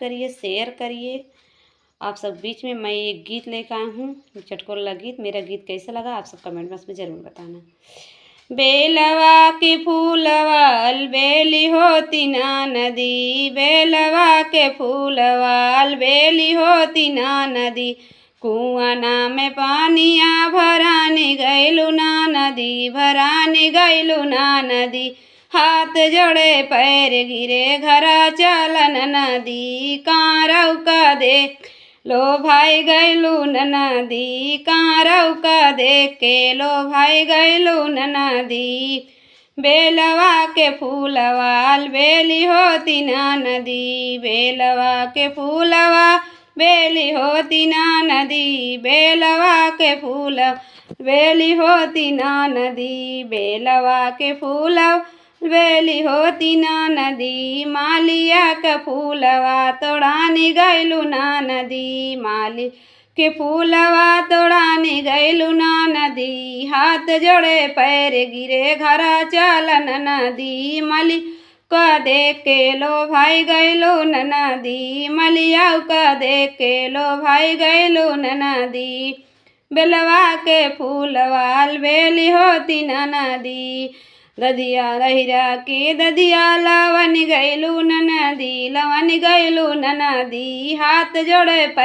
करिए, शेयर करिए। आप सब बीच में मैं एक गीत लेकर आई हूँ, चटकोरला गीत। मेरा गीत कैसा लगा आप सब कमेंट बॉक्स में ज़रूर बताना। बेलवा के फूलवाल बेली होती ना नदी, बेलवा के फूलवाल बेली होती ना नदी, कुआना में पानिया भरानी गैलू ना नदी, भरानी गैलू ना नदी, हाथ जोड़े पैर गिरे घरा चलन नदी, कारौ का दे लो भाई गैलू नदी, कारौ का देख के लो भाई गैलू नदी, बेलवा के फूलवाल बेली होती ना नदी, बेलवा के फूलवा बेली होती ना नदी, बेलवा के फूल बेली होती ना नदी, बेलवा के फूल बेली होती ना नदी, मालिया के फूलवा तोड़ानी गैलू ना नदी, माली के फूलवा तोड़ानी गैलू ना नदी, हाथ जोड़े पैर गिरे घरा चलन नदी, माली का देख के लो भाई गैलू नदी, मलिया का देख के लो भाई गैलू नदी, बेलवा के फूलवाल बेली होती ना नदी, ददिया रहिरा के ददिया लवन गैलू नदी, लवन गैलू नदी, हाथ जोड़े पैर।